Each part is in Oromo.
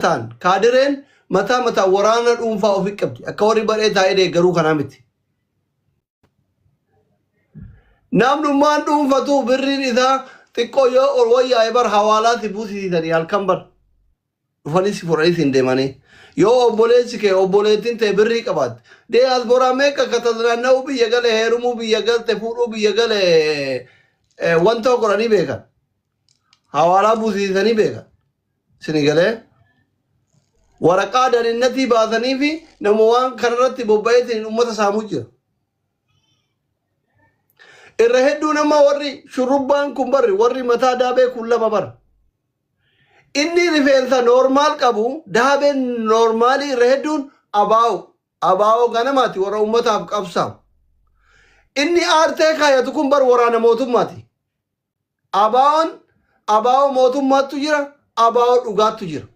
Mataan kaadireen mataa mataan waraana dhuunfaa ofii qabdi. Akka warri baree taa'ee deeggaruu kanaa miti. Namnummaan dhuunfatu birriin isaa xiqqoo yoo ol wayyaa'e bar hawaalaatti buusisiisanii halkan bar dhufanii si fudhanii siin deemanii. Yoo obboleessi kee obboleettiin ta'e birrii qabaatte. Diyaasbooraa meeqa akka taznaanna'uu biyya gale heerumuu biyya galte fuudhuu biyya gale wanta godhanii beekan. Hawaalaa buusisiisanii beekan. Sini galee waraqaa daninnatii baasanii fi nama waan kanarratti bobba'eetiin uummata saamuu jira. Irra hedduu nama warri shurrubbaan kun barri warri mataa daabee kun lama bara. Inni rifeensa normaal qabu daabeen noormaalii irra hedduun abaa'u. Abaa'oo ganamaati warra uummataaf qabsaa'u. Inni aartee kaayatu kun bar waraana mootummaati. Abaa'oon abaa'oo mootummaattu jira, abaa'oo dhugaattu jira.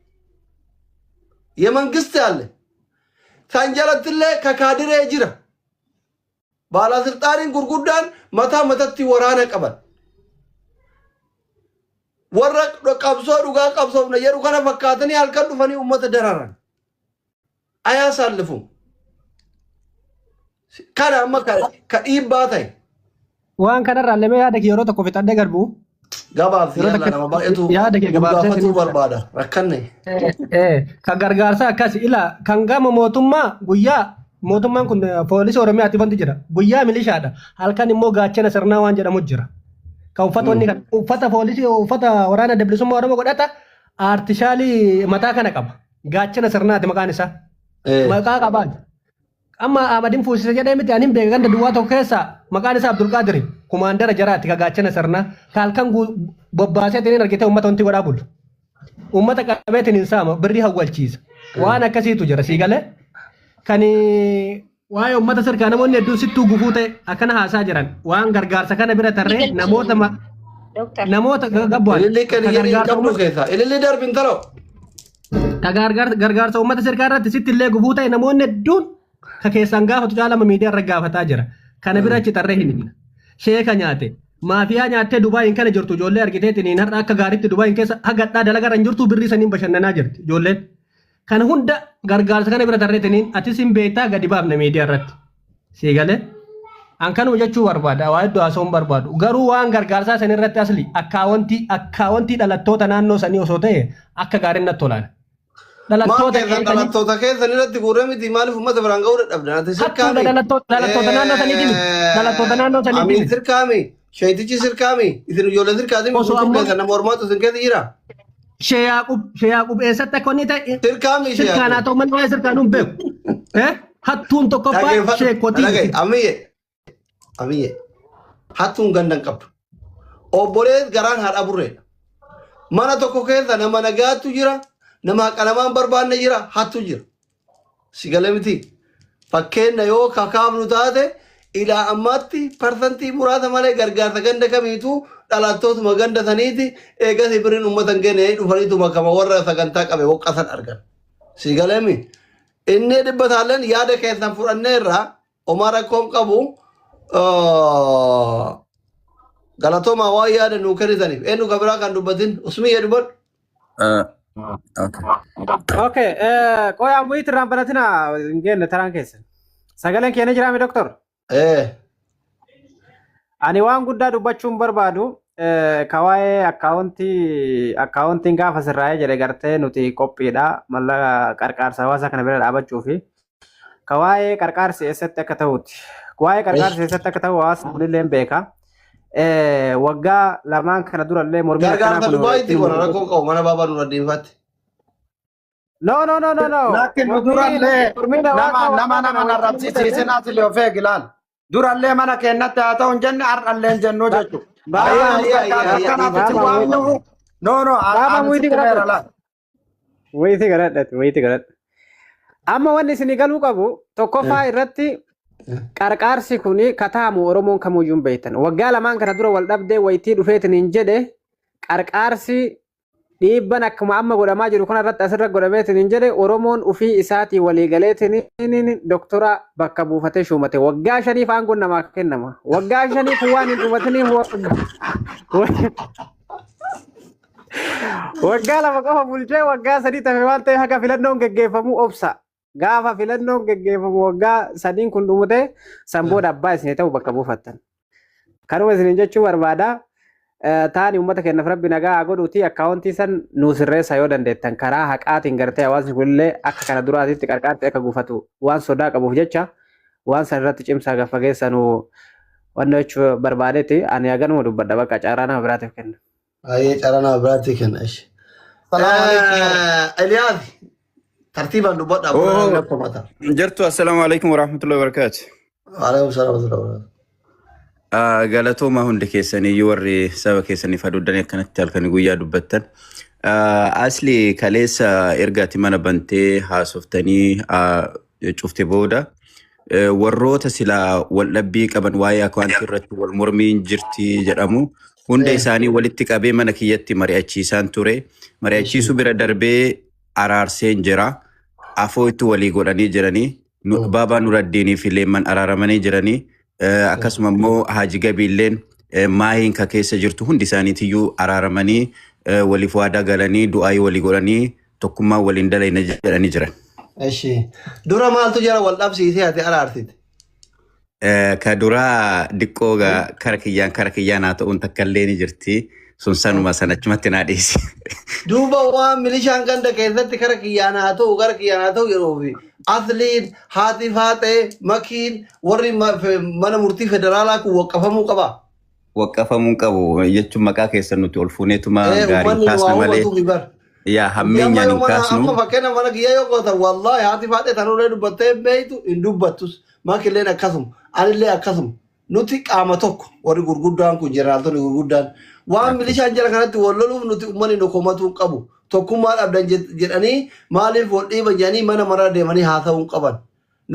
Yemangisti alle. San jalattillee ka kaadiree jira. Baalasilxaaniin gurguddaan mataa matatti waraana qaban. Warra qabsoo dhugaa qabsoofna jedhu kana fakkaatanii halkan dhufanii uummata dararan. Ayaa saallifu. Kana amma ka dhiibbaa ta'e. Waan kanarraa illee yaada kee yeroo tokko fixadhee garbu. Gabaabsi Yeroo yalla takka nama baay'eetu yaada kee gabaabsee gaafatuu siniif barbaada. Rakkanne. Kan gargaarsaa akkas ila kan gama mootummaa guyyaa mootummaan kun poolisii Oromiyaatti wanti jira. Guyyaa milishaadha. Halkan immoo gaachana sirnaa waan jedhamu jira. Kan uffata wanni kan uffata poolisii uffata waraana adda bilisummaa Oromoo godhata aartishaalii mataa kana qaba. Gaachana sirnaati maqaan isaa. Maqaa qabaan. Amma Ahmadin fuusise jedhee miti anin beeka ganda duwwaa tokko keessa maqaan isaa Abdulqaadiri kumaandara jaraati ka gaachana sirnaa ka halkan bobbaaseetiin hin argite uummata wanti godhaa bulu. Uummata qabeetiin hin saama birrii hawwalchiisa. Waan akkasiitu jira sii galee. Kan waa'ee uummata sirkaa namoonni hedduun sittuu gufuu ta'e akkana haasaa jiran waan gargaarsa kana bira tarree Ni galchi. namoota Doktar. namoota gabbu'an Ililli kan ka jedhin gargaarsa qabdu uummata keessa. Ililli darbin taroo. ka gargaarsa uummata sirkaa irratti sitti illee gufuu ta'e namoonni hedduun ka keessaan gaafatu caalama miidiyaa irra gaafataa jira. Kana bira achi tarree hin himna. Sheeka nyaate. Maafiyaa nyaattee Dubaayin kana jirtu ijoollee argiteetiin har'a akka gaariitti Dubaayin keessa hagadhaa dalagaa irra hin jirtu birrii saniin bashannanaa jirti ijoolleen. Kana hunda gargaarsa kana bira tarreetiniin atis hin beektaa gadi baafne miidiyaa irratti. Sii galee? An kanuma jechuu barbaada waa hedduu haasa'uu hin barbaadu. Garuu waan gargaarsaa san irratti asli akkaawontii akkaawontii dhalattoota naannoo sanii osoo ta'e akka gaariin natti tolaan. Maal Dhalattoota keessan qeeqanii dhalattoota keessan irratti guurree miti maaliif uummata biraan ga'uu dadhabdan? Ati hattuudha sirkaami. dhalattoota naannoo saniiti miti. Dhalattoota naannoo saniiti Amiin miti. sirkaami. Sheetichi sirkaami. Isin ijoollee sirkaati miti Osoo guutuun ammoo keessan nama ormaatu isin keessa jira. Shee Yaaqub Shee Yaaqub eessatti akka inni ta'e Sirkaami ishee sirkaan haa Yaaqub. ta'u malee waa'ee sirkaan hin beeku. Eh? Hattuun tokkoffaa Dhaggeeffadhu. sheekotii Dhaga'i. Amiyye. Amiyye. Hattuun ganda hin qabdu. Obbolees garaan haadha burreedha. Mana tokko keessa nama nagaatu jira, nama haqa namaa hin barbaanne jira, hattu jira. Si galee miti. Fakkeenya yoo kakaafnu taate ilaa ammaatti parsantii muraasa malee gargaarsa ganda kamiitu dhalattootuma ganda saniiti eegas birriin uummata hin geenye dhufaniituma kama warra sagantaa qabe woqqasan argan. Si galee mi? Inni dhibba taalleen yaada keessan fudhanneerra homaa rakkoon qabu galatoomaa waan yaada nuu kennitaniif eenyu ka biraa kan dubbatin usmiyyee dubbadhu. Okay. Okay, qoy ammoo irraan baratina hin geenne taraan keessa. Sagaleen keenya jiraame doktor? Ani waan guddaa dubbachuun barbaadu ka waa'ee akkaawuntii akkaawuntiin gaafa sirraa'ee jedhe gartee nuti qophiidha mallaqa qarqaarsa hawaasa kana bira dhaabachuu fi ka waa'ee qarqaarsi eessatti akka ta'uti. Waa'ee qarqaarsi eessatti akka ta'u hawaasni kunillee hin beeka. Waggaa lamaan kana durallee mormiin akkanaa Gargaarsa kun Dubaayitti godha rakkoo qabu mana baabaa Nuraddiin faatti. No, no, no, no, no. Lakki nu Mormiin durallee mormiin nama hawaasa nama waggaa nama kana na wajjin arrabsiisiisin asli of eegi laal. Durallee mana keenyatti haa ta'u hin jenne har'allee hin jennu jechuudha. Baaba Ayya, ayya, ayya, ayya. Akkanaaf itti Baaba waamnu. No no Baaba ani muyitii sitti meera godhadhu. laal. Wayitii godhadhatu, wayitii godhadhu. Amma wanni isinii galuu qabu tokkoffaa irratti qarqaarsi kun kataamu Oromoon kamuyyuu hin beektan. Waggaa lamaan kana dura wal dhabdee wayitii dhufeetiin hin jedhe qarqaarsi dhiibban akkuma amma godhamaa jiru kana irratti asirra godhameetiin hin jedhe Oromoon ufii isaatii walii galeetiin doktora bakka buufatee shuumate. Waggaa 5f aangoon namaa kennama. Waggaa 5f waan hin dhumatiniif waggaa. Waggaa 2 qofa bulchee waggaa 3 tafe waan ta'eef haga filannoon geggeeffamu obsa. Gaafa filannoon geggeeffamu waggaa 3n kun dhumute san booda abbaa isin ta'u bakka buufattan. Kanuma isiniin jechuu barbaada. Taani uummata keenyaaf rabbi nagaa haa godhuuti akkaawuntii san nuu sirreessa yoo dandeettan karaa haqaatiin gartee hawaasni kunillee akka kana duraatitti qarqaarti akka gufatu waan sodaa qabuuf jecha waan san irratti cimsaa gaffa keessa nu wanna jechuu barbaadeeti ani haganuma dubbadha bakka carraa nama biraatiif kenna. Ayyee carraa nama biraatti kenna ishee. Salaamu alaikum. Eliyaas tartiibaan dubbadha. Oh. Buna komata. Jirtu, assalaamu alaikum warahmatullahi wabarakatuh. Waalaikum salaam wa rahmatullahi. Galatooma hundi keessaniyyuu warri saba keessaniif haduuddanii akkanatti halkanii guyyaa dubbattan. Asli kaleessa ergaati mana bantee haasoftanii cufte booda warroota silaa wal dhabbii qaban waa'ee akaawuntii irratti wal mormiin jirti jedhamu hunda isaanii walitti qabee mana kiyyatti mari'achiisaan ture. Mari'achiisuu bira darbee araarseen jira. Afoo itti walii godhanii jiranii. Baabaa Nuraddiinii fi Leemman araaramanii jiranii. Akkasuma immoo Haaji Gabiilleen maahiin ka keessa jirtu hundi isaaniitiyyuu araaramanii waliif waadaa galanii du'aayii walii godhanii tokkummaa waliin dalayna jedhanii jiran. Eshi. Dura maaltu jara wal dhabsiisee ati araarsite? Ka duraa diqqoo kara kiyyaan haa ta'uun takka illee ni jirti. Sun sanuma sanachumatti naa dhiisi. Duuba waan milishaan ganda keessatti kara kiyyaan haa ta'u kara kiyyaan haa ta'u yeroo fi asliin haati faaxee makiin warri mana murtii federaalaa kun waqqafamuu qaba. Waqqafamuu qabu jechuun maqaa keessan nuti ol fuuneetuma gaarii Uummanni kaasna waa malee hubatuuf bar. Yaa hammeenyaan hin kaasnu. Amma fakkeenya mana kiyya yoo gootan wallaahi haati faaxee tanuulee dubbattee hin beektu hin dubbattus makilleen akkasuma anillee akkasuma nuti qaama tokko warri gurguddaan kun jeneraaltonni gurguddaan waan milishaan jala kanatti wal loluuf nuti uummanni nu komatuu hin qabu tokkummaa dhabdan jedhanii maaliif wal dhiiban jedhanii mana maraa deemanii haasa'uu hin qaban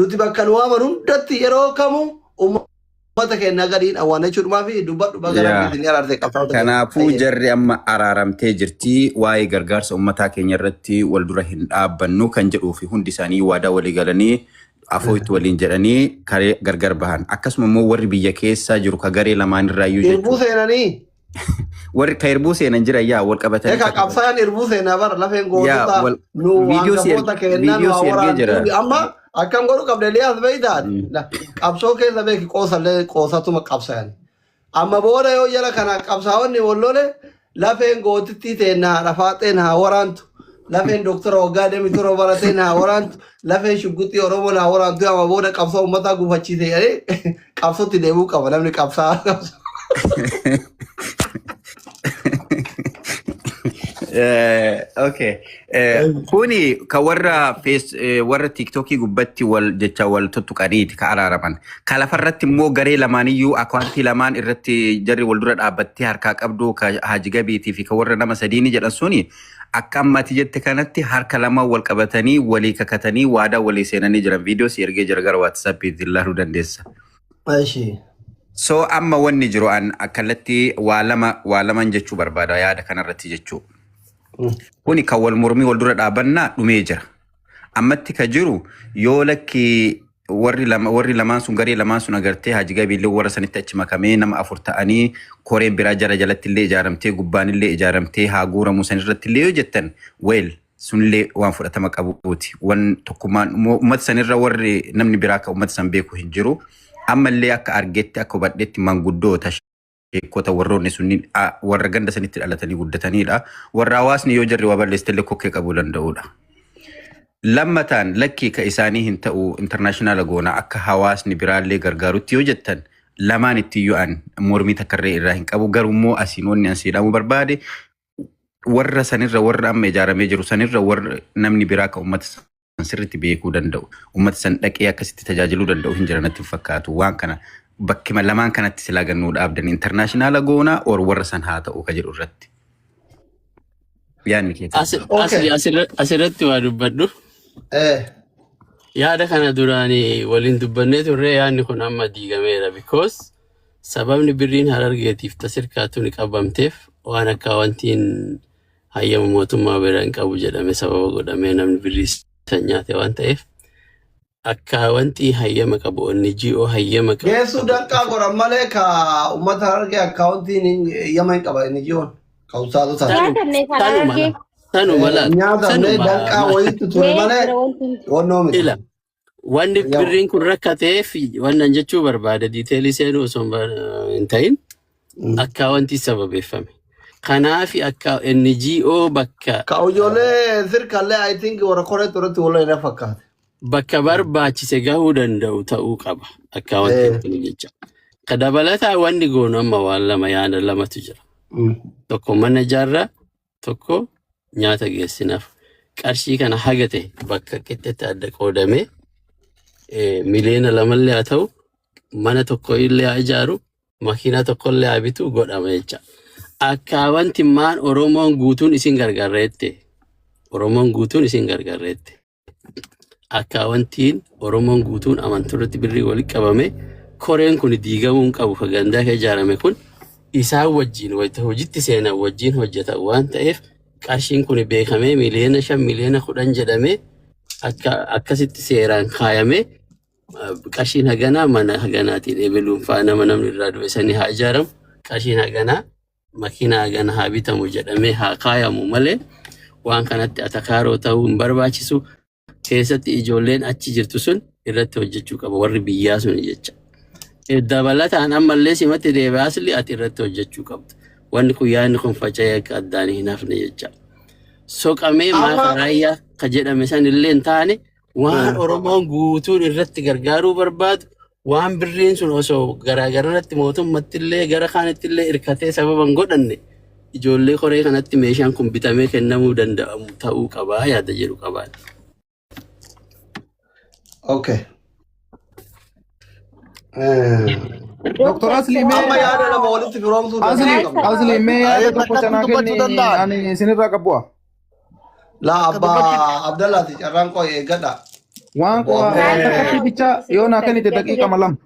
nuti bakka nu waaman hundatti yeroo kamuu uummata keenya gadiin awwaan jechuudhumaa fi dubbadhu baga rabbi isin araarse qabsaa'ota keenya. Kanaafuu jarri amma araaramtee jirti waa'ee gargaarsa uummataa keenya irratti wal dura hin dhaabbannu kan jedhuu fi hundi isaanii waadaa walii galanii afoo itti waliin jedhanii karee gargar bahan. Akkasuma immoo warri biyya keessaa jiru ka garee lamaan irraayyuu Irbuu jechuudha. seenanii. Warri ka irbuu seenan jira yaa wal qabatanii. Egaa qabsaa'aan irbuu seenaa bara lafeen Yaa gootota wal nu viidiyoo si hangafoota kennaa nu viidiyoo si ergee jira. waraantu amma akkam godhu qabda Eliyaas beeytaati. Qabsoo keessa beeki qoosallee qoosatuma qabsaa'an. Amma booda yoo jala kana qabsaa'onni wal lole lafeen gootittii ta'e haadha faaxeen haa waraantu. Lafeen doktora waggaa deemi tura barateen haa waraantu. Lafeen shugguxii Oromoo haa waraantu. Amma booda qabsoo uummataa gufachiise jedhee qabsootti deemuu qaba namni qabsaa. Okay. Kuni ka warra face warra TikTokii gubbatti wal jecha wal tuttuqaniiti ka araaraman. Ka lafarratti immoo garee lamaaniyyuu akaawuntii lamaan irratti jarri wal dura dhaabbattee harkaa qabdu ka Haji Gabiitii fi ka warra nama sadiini jedhan suni akka ammati jette kanatti harka lama wal qabatanii walii kakatanii waadaa walii seenanii jiran viidiyoo si ergee jira gara WhatsAppiitti ilaaluu dandeessa. Eshi. So amma wanni jiru an akkalatti waa lama waa laman jechuu barbaada yaada kanarratti jechuu. Kuni kan wal mormii wal dura dhaabannaa dhumee jira. Ammatti ka jiru yoo lakki warri lama warri lamaan sun garee lamaan sun agartee Haji Gabiillee warra sanitti achi makamee nama afur ta'anii koreen biraa jara jalatti illee ijaaramtee gubbaan illee ijaaramtee haa guuramu san irratti illee yoo jettan well sunillee waan fudhatama qabuuti. Wan tokkummaan uummata sanirra warri namni biraa akka uummata san beeku hin jiru. Ammallee akka argetti akka hubadhetti manguddoota sheekota warroonni sunniin warra ganda sanitti dhalatanii guddatanidha. Warra hawaasni yoo jarri waa balleessite illee kokkee qabuu danda'udha. Lammataan lakkii ka isaanii hin ta'u international goona akka hawaasni biraallee gargaarutti yoo jettan lamaan itti iyyuu an mormii takkarree irraa hin qabu garuu immoo asiin wanni an siidhamuu barbaade warra sanirra warra amma ijaaramee jiru sanirra warra namni biraa ka uummata san sirriitti beekuu danda'u uummata san dhaqee akkasitti tajaajiluu danda'u hin jiran natti hin fakkaatu waan kana bakkima lamaan kanatti silaa gannuu dhaabdan international goonaa or warra san haa ta'u ka jedhu irratti. Yaadni kee Okay. Asirratti waa dubbadhu. Yaada kana duraan waliin dubbannee turre yaadni kun amma diigameera because sababni birriin harargeetiif tasirkaatu ni qabamteef waan akka wantiin hayyama mootummaa bira hin qabu jedhame sababa godhamee namni birrii san nyaate waan ta'eef akka wanti hayyama qabu NGO hayyama qabu. Geessuu danqaa godhan malee ka uummata harargee akkaawuntiin yama hin qaba NGO'n. Qabsaatu sana. Nyaatamne kan Tanuma argee. tanuma laal Nyaatamne sanuma danqaa wayiitu ture Mee malee jira wanti hundi. wannoo miti. ila wanni Yawa. birriin kun rakkateef wannan jechuu barbaade diiteelii seenuu osoo hin ta'in akka wanti sababeeffame. Kanaaf akka NGO bakka Ka ijoollee sirkallee I think warra koree turetti wal na fakkaate. bakka barbaachise gahuu danda'u ta'uu qaba akka wanti kun jecha. Ka dabalataa wanni goonu amma waan lama yaada lamatu jira. Tokko mana ijaarraa tokko nyaata geessinaaf. Qarshii kana haga ta'e bakka qixxetti adda qoodamee 2 miliyoona haa ta'u mana tokko illee haa ijaaru makiinaa tokko illee haa bitu godhama jecha. Akka wanti maan Oromoon guutuun isin gargaarreette. Oromoon guutuun isin gargaarreette. Akka wantiin Oromoon guutuun amantuu irratti birrii walitti qabame koreen kun diigamuu hin qabu ka gandaa kan ijaarame kun isaan wajjin wayita hojiitti seenan wajjin hojjetan waan ta'eef qarshiin kun beekamee 5 miliyoona 10 miliyoona jedhamee akka akkasitti seeraan kaayamee qarshiin haganaa mana haganaatiin ebeluun fa'aa nama namni irraa du'e sanii haa ijaaramu qarshiin haganaa makiinaa hagana haa bitamu jedhamee haa kaayamu malee waan kanatti atakaaroo ta'uu hin barbaachisu. Keessatti ijoolleen achi jirtu sun irratti hojjechuu qaba warri biyyaa sun jecha. Dabalataan ammallee simatti deebi'aa asli ati irratti hojjechuu qabda. Wanni kun yaadni kun faca'ee akka addaan hin hafne jecha. Soqamee Amma maafa raayyaa ka jedhame san illee hin taane waan Oromoon guutuun irratti gargaaruu barbaadu waan birriin sun osoo garaagaratti mootummatti illee gara kaanitti illee hirkatee sababa hin godhanne ijoollee koree kanatti meeshaan kun bitamee kennamuu danda'amu ta'uu qabaa yaada jedhu qabaa. Okay. Dr. Asli Amma mee yaada lama walitti firoomsuu Asli danda'uu qabna. Asli mee yaada tokko Akkatti sanaa dubbachuu kenni danda'an. ani isinirraa qabbu'a. Laa abbaa Abdallaati carraan koo eeggadha. Waan Obbo koo Abdalla. takkatti bicha yoo naa kennite daqiiqama 2.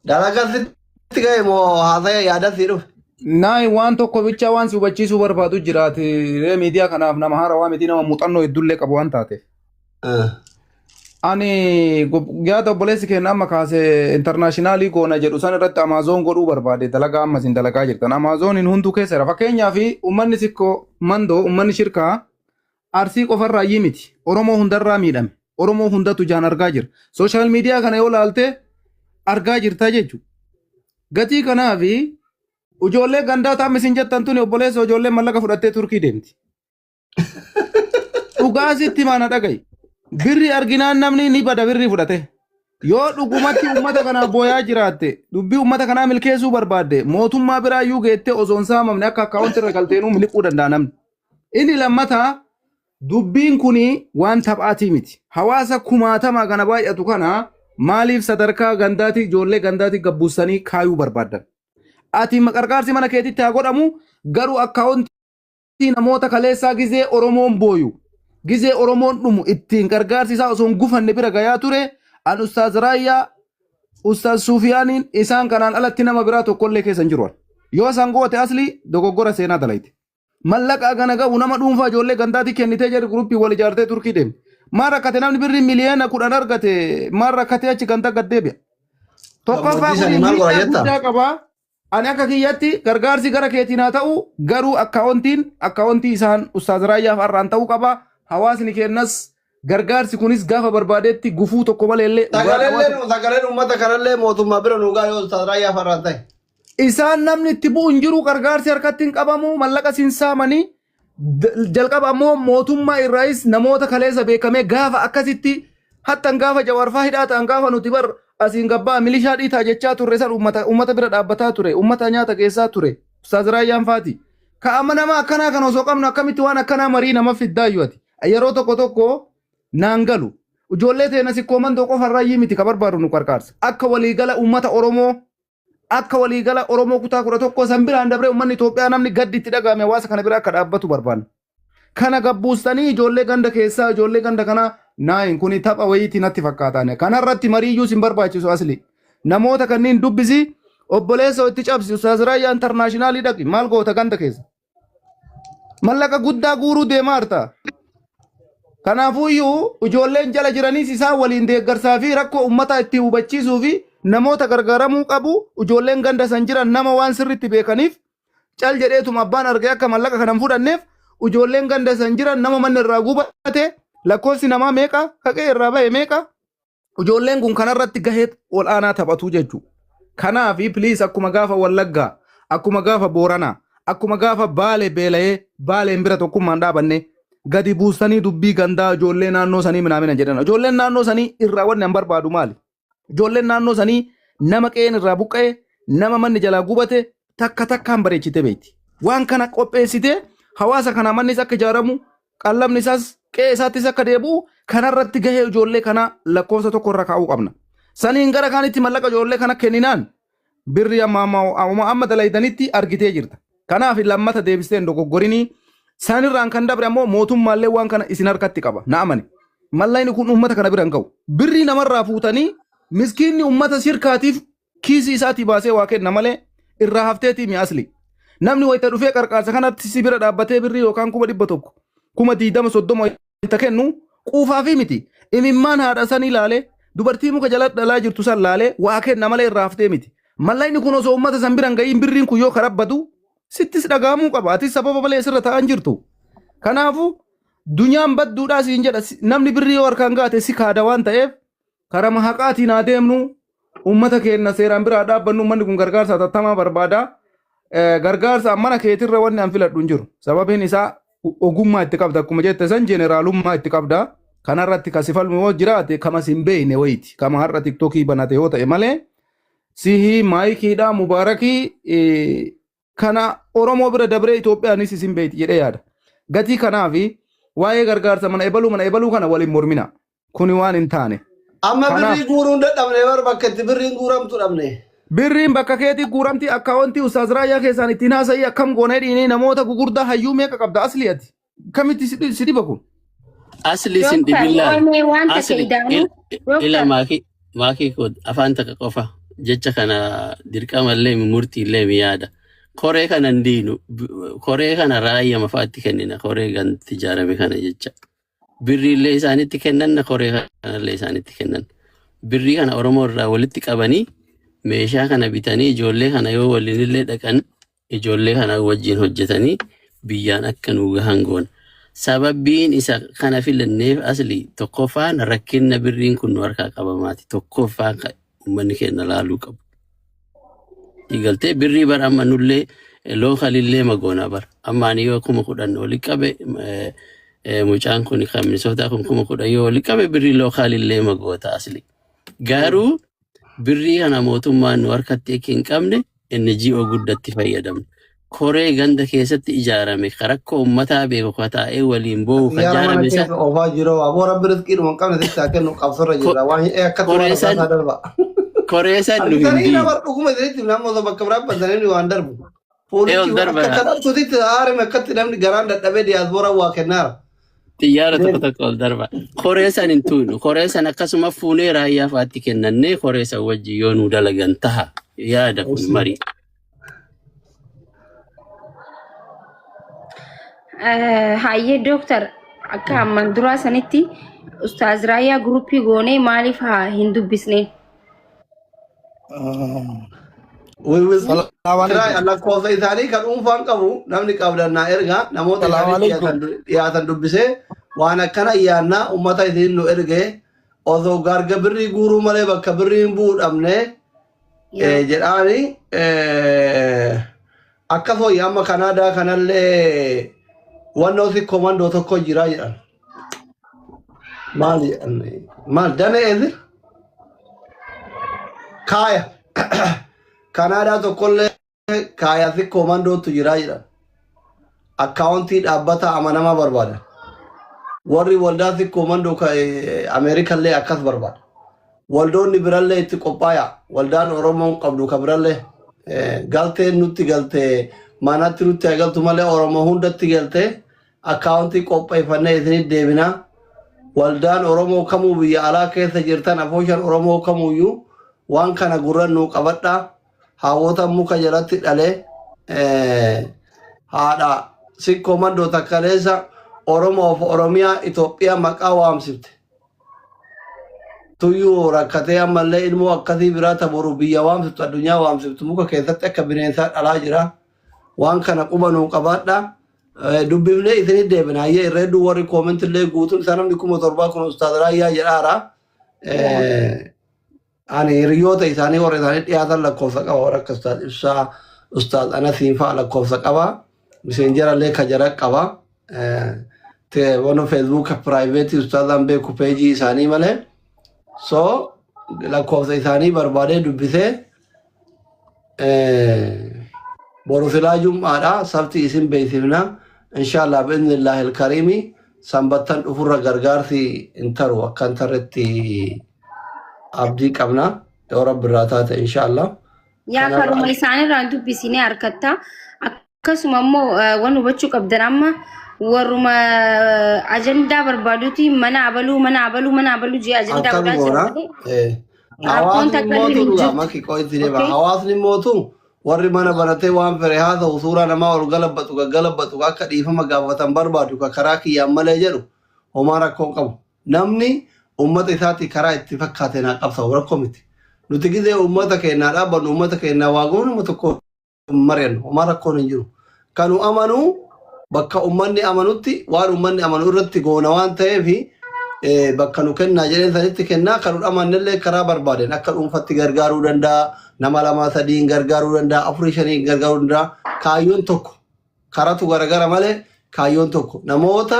Dalagaa sitti ga'e moo haasaya yaada sii dhufe? Naay waan tokko bicha waan si hubachiisuu barbaadu jiraate miidiyaa kanaaf nama haarawaa miti nama muuxannoo hedduullee qabu waan taateef. Ani yaada obboleessi keenya amma kaase international goona jedhu san irratti Amazon godhuu barbaade dalagaa ammas hin dalagaa jirtan. Amazoniin hunduu keessa jira. Fakkeenyaaf uummanni sikkoo mandoo uummanni shirkaa Arsii qofarraa iyyii miti. Oromoo hundarraa miidhame. Oromoo hundatu jaan argaa jira. Social media kana yoo laalte argaa jirta jechuudha. Gatii kanaafi ijoollee gandaa taa'am isin jettan tuni obboleessa ijoollee mallaqa fudhattee Turkii deemti. Dhugaa sitti maana dhagayi. Birri arginaan namni ni bada birri fudhate. Yoo dhugumatti uummata kanaaf booyaa jiraatte dubbii uummata kanaa milkeessuu barbaadde mootummaa biraayyuu geettee osoo hin saamamne akka akkaawunti irra galteenuu miliquu danda'a namni. Inni lammataa dubbiin kuni waan taphaatii miti. Hawaasa kumaatamaa kana baay'atu kana maaliif sadarkaa gandaati ijoollee gandaati gabbuusanii kaayuu barbaaddan? Ati qarqaarsi mana keetitti haa godhamu garuu akkaawuntii namoota kaleessaa gizee Oromoon booyu gizee Oromoon dhumu ittiin gargaarsi isaa osoo hin gufanne bira gayaa ture an Ustaaz Raayyaa Ustaaz Suufiyaaniin isaan kanaan alatti nama biraa tokkollee keessa hin jiru. Yoo isaan goote asli dogoggora seenaa dalayte. Mallaqa gana gahu nama dhuunfaa ijoollee gandaatti kennitee jedhu guruppii wal ijaartee Turkii deemte. Maal rakkate namni birrii 10 miliyoona argate maal rakkatee achi ganda gad deebi'a. Tokkoffaa Gammoojjii kun sanii maal godha miidhaa jettaa? guddaa qabaa. Ani akka kiyyatti gargaarsi gara keetiin haa ta'u garuu akkaawuntii isaan Ustaaz Raayyaaf har'aan ta'uu qaba. Hawaasni keenyas gargaarsi kunis gaafa barbaadetti gufuu tokko malee illee dhugaa Sagaleen sagaleen uummata kanallee mootummaa bira nuugaa yoo Ustaaz Raayyaa farraan ta'e. Isaan namni itti bu'u hin jiru gargaarsi harkatti hin qabamu mallaqa siin saamanii jalqaba ammoo mootummaa irraayis namoota kaleessa beekamee gaafa akkasitti hattan gaafa jawaarfaa hidhaa ta'an gaafa nuti bar asiin gabbaa milishaa dhiitaa jechaa turre san ummata bira dhaabbataa ture ummata nyaata keessaa ture Ustaaz Raayyaan faati. Ka amma nama akkanaa kan osoo qabnu akkamitti waan akkanaa marii nama fiddaayyuu ati yeroo tokko tokko naan galu. Ijoollee teena sikkoo mandoo qofa irraa miti ka barbaadu nu qarqaarsa. Akka waliigala uummata Oromoo akka waliigala Oromoo kutaa 11 san biraan dabree uummanni Itoophiyaa namni gaddi itti dhagahame hawaasa kana bira akka dhaabbatu barbaanna. Kana gabbuustanii ijoollee ganda keessaa ijoollee ganda kanaa naayin kuni tapha wayiitii natti fakkaatan. Kanarratti mariiyyuu sin barbaachisu asli. Namoota kanneen dubbisi obboleessa itti cabsi Ustaaz Raayyaa international dhaqi maal goota ganda keessa. Mallaqa guddaa guuruu deemaa jirta. Kanaafuyyuu ijoolleen jala jiranis isaan waliin deeggarsaa fi rakkoo uummataa itti hubachiisuu fi namoota gargaaramuu qabu ijoolleen ganda san jiran nama waan sirriitti beekaniif Cal jedheetuma abbaan argee akka mallaqa kana hin fudhanneef ijoolleen ganda san jiran nama manni irraa gubate lakkoofsi namaa meeqa kaqee irraa bahe meeqa ijoolleen kun kanarratti gahee ol aanaa taphatu jechuudha. Kanaaf please, akkuma gaafa Wallaggaa, akkuma gaafa Booranaa, akkuma gaafa Baale beela'ee Baaleen bira tokkummaan dhaabanne gadi buustanii dubbii gandaa ijoollee naannoo sanii minaamina jedhan. Ijoolleen naannoo sanii irraa wanni an barbaadu maali? Ijoolleen naannoo sanii nama qe'een irraa buqqa'e, nama manni jalaa gubate takka takkaan bareechite beekti. Waan kana qopheessitee hawaasa kana mannis akka ijaaramu, qallabni isaas qe'ee isaattis akka deebi'u kanarratti gahee ijoollee kanaa lakkoofsa tokko irra kaa'uu qabna. Saniin gara kaanitti mallaqa ijoollee kana kenninaan birri amma amma amma amma dalaydanitti argitee jirta. Kanaaf lammata deebistee hin dogoggorinii. Sanirraan kan dabre ammoo mootummaallee waan kana isin harkatti qaba. Na amani. Mallaqni kun uummata kana bira hin ga'u. Birrii namarraa fuutanii miskiinni uummata sirkaatiif kiisii isaatii baasee waa kenna malee irraa hafteetii mi asli. Namni wayita dhufee qarqaarsa kanatti si bira dhaabbatee birrii yookaan 100,000, 20,000, 30 wayita kennu quufaafi miti. Imimmaan haadha san ilaalee, dubartii muka jala dhalaa jirtu san laalee waa kenna malee irraa haftee miti. Mallaqni kun osoo uummata san bira hin ga'iin birriin kun yoo karabbatu sittis dhaga'amuu qaba. Atis sababa malee sirra ta'an jirtu. Kanaafuu dunyaan badduudhaa siin jedha, namni birrii yoo harkaan gaate si kaada waan ta'eef karama haqaatiin haa deemnu, uummata keenya seeraan biraa dhaabbannu. Uummanni kun gargaarsa hatattamaa barbaada. Gargaarsa mana keetirra wanni an filadhu hin jiru. Sababiin isaa ogummaa itti qabda, akkuma jette san jeeneraalummaa itti qabda. Kanarratti kasi falmu yoo jiraate kama sin beekne wayiiti. Kama har'a TikTokii banate yoo ta'e malee sihii maayikiidha mubaarakii kana Oromoo bira dabree Itoophiyaanis isin beekti jedhee yaada. Gatii kanaafi waa'ee gargaarsa mana ebaluu mana ebaluu kana waliin mormina. Kuni waan hin taane. Amma Kanaaf birrii guuruun dadhabne bar, bakka itti birriin guuramtu dhabne. Birriin bakka keetii guuramti, akkaawwantii Ustaaz Raayyaa keessaan ittiin haasa'ii akkam goonee dhiinee namoota gugurdaa hayyuu meeqa qabda asli ati. Kamitti si dhiba kun? Asli sin Dooktar, dhibillaal. oolmee waan takka Asli idaanuu. ila Dooktar, maakii maakii koo afaan takka qofa jecha kana dirqamallee mi murtiillee mi yaada. Koree kana hin diinu. Koree kana raayyaa mafaatti kennina. Koree ganti ijaarame kana jecha. Birriillee isaanitti kennanna, koree kanallee isaanitti kennan. Birrii kana Oromoo irraa walitti qabanii meeshaa kana bitanii ijoollee kana yoo waliinillee dhaqan ijoollee kana wajjin hojjetanii biyyaan akka nu gahan goona. Sababbiin isa kana filanneef asli tokkoffaan rakkinna birriin kun nu harkaa qabamaati. Tokkoffaan kan uummanni keenya laaluu qabu. Galtee birrii bara amma nullee localillee magoona bara. Amma ani yoo 10,000 oli qabe, mucaan kun kan Minisootaa kun 10,000 yoo oli qabe birrii localillee magoota asli. Garuu birrii kana mootummaan nu harkatti akka hin qabne NGO guddatti fayyadamna. Koree ganda keessatti ijaarame ka rakkoo uummataa beeku ka taa'ee waliin boo'u ka Xiyyaara mana ijaarame san keessa oofaa jiru. Aboo Rabbi rizqiidhuma hin qabne sitti haa kennu, qabsorra jirra. Waan akkatti waan koree san rakkataa darba. Koree san nu hin Argitanii diinu. nama dhuguma isinitti nama osoo bakka biraa batanii waan darbu. Ee Fuulichi ol darba akka kadhattuutitti haarame akkatti namni garaan dadhabee diyaasbooraa waa kennaara. Xiyyaara tokko tokko ol darba. Koree san hin tuunu. Koree san akkasuma fuunee raayyaa fa'aatti kennannee koree san wajjin yoo nu dalagan taha. Yaada kun marii. Hayyee dooktar, akka amman duraa sanitti Ustaaz Raayyaa groupii goonee maaliif haa hin dubbisne? We will Salaam try. alaikum. Lakkoofsa isaanii kan dhuunfaan qabu namni qabdan naa erga, namoota Salaam isaanii alaikum. dhiyaatan dubbisee waan akkana yaannaa ummata isiin nu erge osoo garga birrii guuruu malee bakka birriin bu'uu dhabne jedhaani akka fooyya. Amma Kanaadaa kanallee wannoo si komandoo tokko jira jedhan, maal jedhan, maal damee eezi kaaya Kanaadaa tokkollee kaaya si komandootu jira jedhan, akkaawuntii dhaabbata amanamaa barbaada. Warri waldaa si komandoo Ameerikallee akkas barbaada. Waldoonni birallee itti qophaaya. Waldaan Oromoon qabdu ka birallee galteen nutti galtee manatti nutti haa galtu malee Oromoo hundatti galtee akkaawuntii qopheeffannee isinit deebinaa. Waldaan Oromoo kamuu biyya alaa keessa jirtan, afooshan Oromoo kamuyyuu waan kana gurran nuu qabadhaa. Haawwota muka jalatti dhalee haadha sikkoo mandoo takkaleessa Oromoof Oromiyaa Itoophiyaa maqaa waamsifte. Tuyyuu rakkatee ammallee ilmoo akkasii biraa taboru biyya waamsiftu, addunyaa waamsiftu muka keessatti akka bineensaa dhalaa jira. Waan kana quba nuu qabaadha. Dubbifnee isinit deebina. Hayyee irra hedduu warri comment illee guutuun isaa namni 7000 kun Ustaaz Raayyaa jedhaara. Ani hiriyoota isaanii warra isaanii dhiyaatan lakkoofsa qaba warra akka Ustaaz Ibsaa, Ustaaz Anasiin fa'a lakkoofsa qaba. Miseenjera illee ka jara qaba. Wano Facebook private Ustaazaan beeku peejii isaanii malee. So lakkoofsa isaanii barbaadee dubbisee boru silaa jum'aadha sabti isin beeksifna inshallah bi'idhnillaahi alkariimi sanbattan dhufurra gargaarsi hin taru akka hin tarretti abdii qabna yoo rabbi irraa taate inshallah. Yaa Kanarra karuma isaanirraan dubbisinee harkatta. Akkasuma immoo waan hubachuu qabdan amma warruma ajandaa barbaaduti mana abaluu mana abaluu mana abaluu jee ajandaa Akkam godhaa jira goona? malee rakkoon Hawaasni takka illee mootu hin dhugaa jirtu. maki qo'itti deema. Okay? Hawaasni mootu warri mana baratee waan fere haa ta'u suuraa namaa ol galabbatu gaggalabbatu akka dhiifama gaafatan barbaadu ka karaa kiyyaan malee jedhu homaa rakkoo hin qabu. Namni uummata isaati karaa itti fakkaateen haa qabsaa'u rakkoo miti. Nuti gizee uummata keenyaa dhaabbannu uummata keenyaa waa goonu nama tokko hin mari'annu homaa rakkoon hin jiru. Kan nu amanu bakka uummanni amanutti waan uummanni amanu irratti goona waan ta'eef bakka nu kennaa jedheen sanitti kennaa kan nu amannellee karaa barbaadeen akka dhuunfatti gargaaruu danda'a nama lama sadiin gargaaruu danda'a afurii shaniin gargaaruu danda'a kaayyoon tokko karatu garagara malee kaayyoon tokko namoota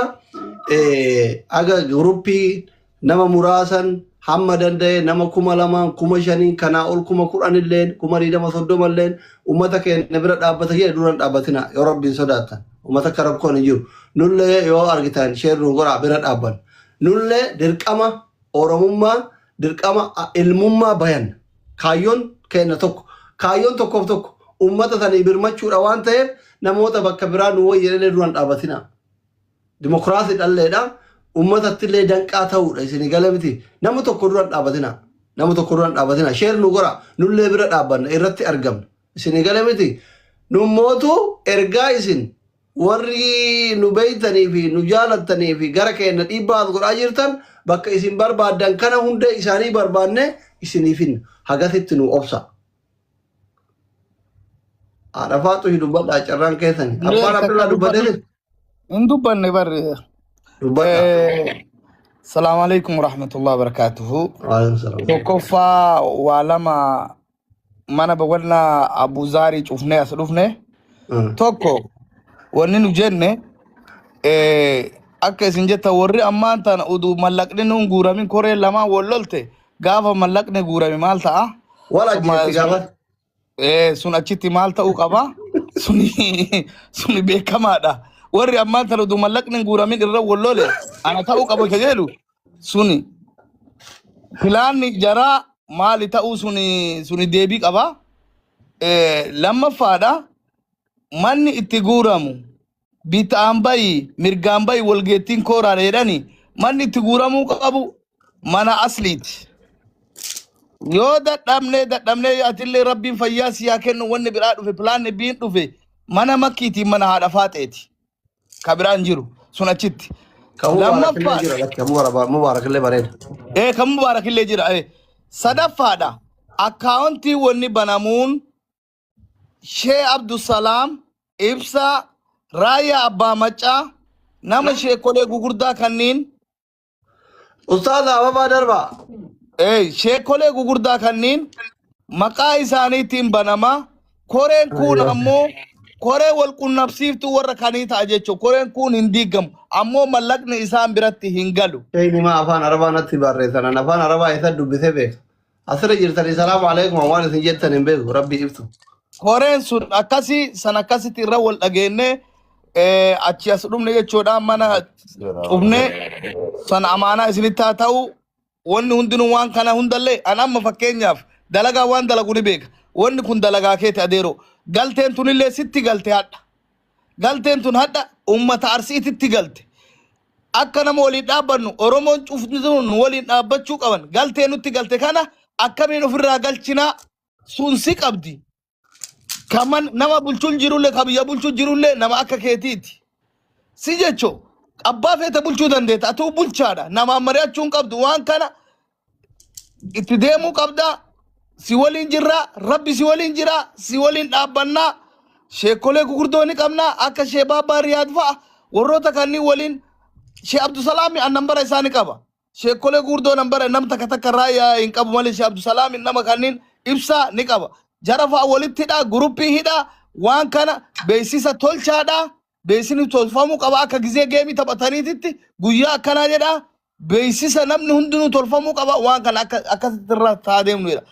aga guruppii nama muraasan hamma danda'e nama 2000 5,000 kanaa ol 10,000 illeen 20,000 30 illeen ummata keenya bira dhaabbata jedhe duran dhaabbatina yoo rabbiin sodaattan ummata akka rakkoon hin jiru nullee yoo argitan sheer nu godhaa bira dhaabban nullee dirqama oromummaa dirqama ilmummaa bayan Kaayyoon keenna tokko. Kaayyoon tokkoof tokko uummata sanii birmachuudha waan ta'eef namoota bakka biraa nu wayya jedhanii dura hin dhaabatinaa. Dimokiraasii dhalleedha. Uummatatti illee danqaa ta'uudha isinii gala miti. Nama tokko dura hin dhaabatinaa. Nama tokko dura hin dhaabatinaa. Sheer nu godhaa. Nullee bira dhaabbanna irratti argamna. Isinii gala miti. Nummootu ergaa isin Warri nu beeytanii fi nu jaalattanii fi gara keenna dhiibbaa as godhaa jirtan bakka isin barbaaddan kana hunda isaanii barbaanne isinii finna. Hagasitti nu obsa. Haadha Faaxushi dubbadhaa carraan keessani. Mee Abbaan takka Abdullaa dubbadhu. dubbatee Hin dubbanne barre. dubbadhaa. Salaamu alaikum warahmatullahi wabarakatuhu. Waalaikum salaam. Tokkoffaa waa lama mana boqonnaa Abuzaarii cufnee as dhufne. Tokko wanni nu jenne akka isin jettan warri ammaan tana uduu mallaqni nuun guuramin koreen lamaan wal lolte gaafa mallaqni guurame maal ta'a? Wal Suma ajjeetti sun gaafa. sun achitti maal ta'uu qaba? Suni suni beekamaadha. Warri ammaan tana uduu mallaqni hin guuramin irra wal lole ana ta'uu qaba ka jedhu suni pilaanni jaraa maali ta'uu suni suni deebii qaba. Lammaffaadha manni itti guuramu bitaan bayi mirgaan bayi walgeettiin kooraadha jedhani manni itti guuramuu qabu mana asliiti. Yoo dadhabnee dadhabnee atillee rabbiin fayyaa si haa kennu wanni biraa dhufe pilaanni biin dhufe mana makkiitiin mana haadha faaxeeti. Ka biraan jiru sun achitti. Ka mubaarak illee Lammaffaa jira lakki ka mubaarak illee bareeda. ee kan mubaarak illee jira. Sadaffaadha akkaawuntii wanni banamuun Shee Abdusalaam Ibsaa Raayyaa Abbaa Maccaa nama sheekolee gugurdaa kanniin Ustaaza Ababaa Darbaa. Sheekolee gugurdaa kanniin maqaa isaaniitiin banama. Koreen kuun ammoo koree wal qunnamsiiftuu warra kanii ta'a jechuudha. Koreen kuun hin diigamu. Ammoo mallaqni isaan biratti hin galu. Sheeyni maa afaan Arabaa natti barreessan. An afaan Arabaa isa dubbisee beeka. Asirra jirtanii salaamu alaikum waan isin jettan hin beeku rabbi ibsu. Koreen sun akkasii san akkasitti irra wal dhageennee achi as dhumne jechuudha. Mana cufnee san amaanaa isinitti haa ta'u. Wanni hundinuu waan kana hundallee an amma fakkeenyaaf dalagaa waan dalagu ni beeka. Wanni kun dalagaa keeti adeeroo. Galteen tunillee sitti galte hadha. Galteen tun hadha ummata Arsiititti galte. Akka nama waliin dhaabbannu Oromoon cufni sun waliin dhaabbachuu qaban. Galtee nutti galte kana akkamiin ofirraa galchinaa sun si qabdi. Kaman nama bulchuun jirullee ka biyya bulchuu jirullee nama akka keetiiti. Si jecho abbaa feete bulchuu dandeetta atuu bulchaadha namaan mari'achuu hin qabdu waan kana itti deemuu qabda si waliin jirra rabbi si waliin jira si waliin dhaabbannaa Sheekolee gurguddoo ni qabna akka Shee Baabbaa Riyaad fa'a warroota kanneen waliin Shee Abdusalaami an nambara isaa ni qaba. Sheekolee gurguddoo nambara nam takka takka irraa hin qabu malee Shee Abdusalaami nama kanneen ibsaa ni qaba. Jara fa'a walitti hidhaa, guruppii hidhaa, waan kana beeksisa tolchaadhaa. Beeksisni tolfamuu qaba akka gizee geemii taphataniititti guyyaa akkanaa jedhaa. Beeksisa namni hundinuu tolfamuu qaba waan kana akka akkasitti irra taa deemnu jedha.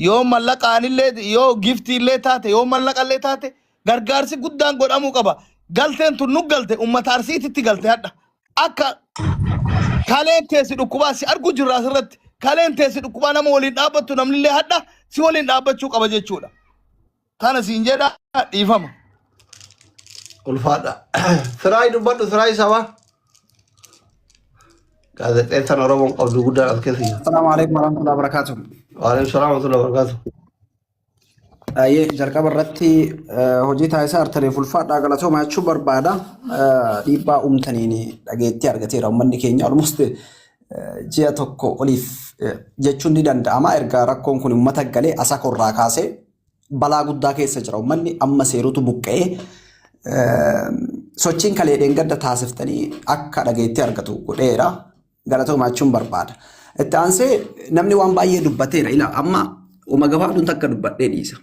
Yoo mallaqaanillee yoo giftiillee taate yoo mallaqallee taate gargaarsi guddaan godhamuu qaba. Galteen tun nu galte uummata Arsiititti galte hadha. Akka kaleen teessi dhukkubaa si argu jirra asirratti. Kaleen teessi dhukkubaa nama waliin dhaabbattu namnillee hadha si waliin dhaabbachuu qaba jechuudha. Kana siin jedha, dhiifama. Ulfaadha. Siraay dubbadhu, siraay sabaa. Gaazexeessaan Oromoon qabdu guddaan as keessa jira. Assalamu alaikum warahmatullahi wabarakatuh. Waalaikum salaam warahmatullahi wabarakatuh. Baay'ee jalqaba irratti hojii taasisaa artaniif ulfaadhaa galatooma jechuu barbaada. Dhiibbaa uumtaniin dhageettii argateera uummanni keenya almost ji'a tokko oliif jechuun ni danda'ama. Erga rakkoon kun uummata galee asakorraa kaasee balaa guddaa keessa jira. Uummanni amma seerutu buqqa'ee sochiin kalee dheengadda taasiftanii akka dhageettii argatu godheera. Galatooma jechuun barbaada. Itti aansee namni waan baay'ee dubbateera. Ila amma uma gabaabduun takka dubbadhee dhiisa.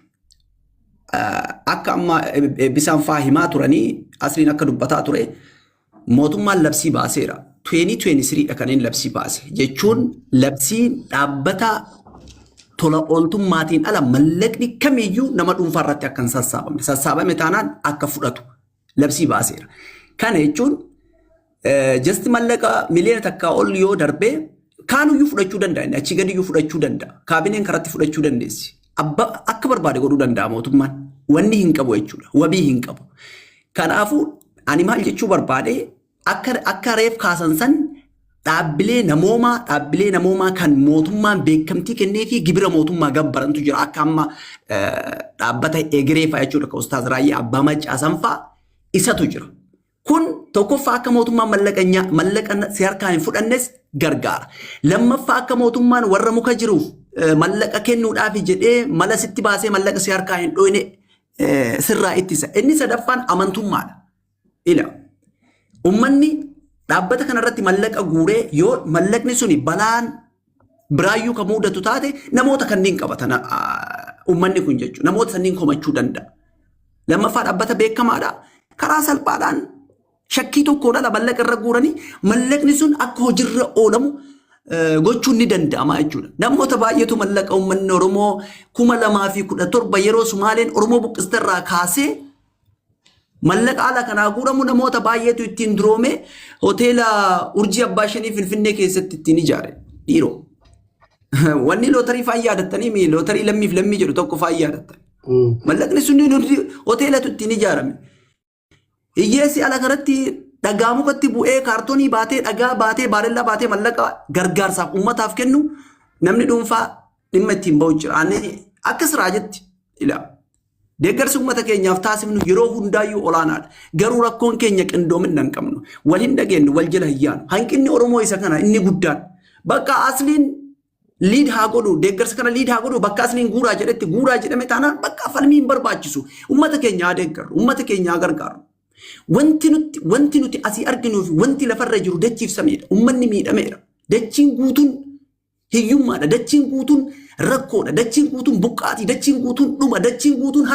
Akka amma eebbisaan faa himaa turanii asliin akka dubbataa ture mootummaan labsii baaseera. 2023 dha kan inni labsii baase jechuun labsiin dhaabbata tola ooltummaatiin ala mallaqni kamiyyuu nama dhuunfaa irratti akka hin sassaabamne, sassaabame taanaan akka fudhatu labsii baaseera. Kana jechuun just mallaqa miliyoona 1 ol yoo darbee kaanuyyuu fudhachuu danda'a, inni achii gadiyyuu fudhachuu danda'a. Kaabineen karatti fudhachuu dandeessi. Abba akka barbaade godhuu danda'a mootummaan. Wanni hin qabu jechuudha. Wabii hin qabu. Kanaafuu ani maal jechuu barbaade, akka reef kaasan san dhaabbilee namoomaa kan mootummaan beekamtii kennee fi gibira mootummaa gabbarantu jira, akka amma dhaabbata egeree fa'a jechuudha, kan Ustaaz Raayyaa Abbaa Maccaasan fa'a isatu jira. Kun tokkoffaa akka mootummaan mallaqa si harkaa hin fudhannes gargaara. Lammaffaa akka mootummaan warra muka jiruuf mallaqa kennuudhaaf jedhee mala sitti baasee mallaqa si harkaa hin dhoyne sirraa ittisa. Inni sadaffaan amantummaadha. Ila ummanni dhaabbata kanarratti mallaqa guuree yoo mallaqni suni balaan biraayyuu kan mudatu taate namoota kanneen qabatan ummanni kun jechuudha. Namoota sanniin komachuu danda'a. Lammaffaa dhaabbata beekamaadha. Karaa salphaadhaan shakkii tokkoon ala mallaqa irra guuranii mallaqni sun akka hojiirra oolamu gochuun ni danda'ama jechuudha. Namoota baay'eetu mallaqa uummanni Oromoo 2017 yeroo Sumaaleen Oromoo buqqiste irraa kaasee mallaqa ala kanaa guuramu namoota baay'eetu ittiin duroome, hoteela Urjii Abbaa Shanii Finfinnee keessatti ittiin ijaare dhiiroo. Wanni lootarii fa'aa yaadattanii mi lootarii lammiif lammii jedhu tokko fa'aa yaadattan. Mallaqni sunniin hundi hoteelatu ittiin ijaarame. Hiyyeessi ala kanatti dhagaa mukatti bu'ee kaartoonii baatee, dhagaa baatee, baarellaa baatee mallaqa gargaarsaaf uummataaf kennu namni dhuunfaa dhimma ittiin ba'u jira. Ani akka siraa jetti ilaa. Deeggarsi uummata keenyaaf taasifnu yeroo hundaayyuu olaanaadha. Garuu rakkoon keenya qindoomina hin qabnu. Wal hin dhageenyu, wal jala hin yaanu. Hanqinni Oromoo isa kana inni guddaan. Bakka asliin lead haa godhu, deeggarsa kana lead haa godhu, bakka asliin guuraa jedhetti guuraa jedhame taanaan bakka falmii hin barbaachisu. Uummata keenya haa deeggarru, uummata keenya haa gargaaru. Wanti nuti asii arginuu fi wanti lafarra jiru dachiif samiidha. Uummanni miidhameera. Dachiin guutuun hiyyummaadha. Dachiin guutuun rakkoodha. Dachiin guutuun buqqaatii. Dachiin guutuun dhuma. Dachiin guutuun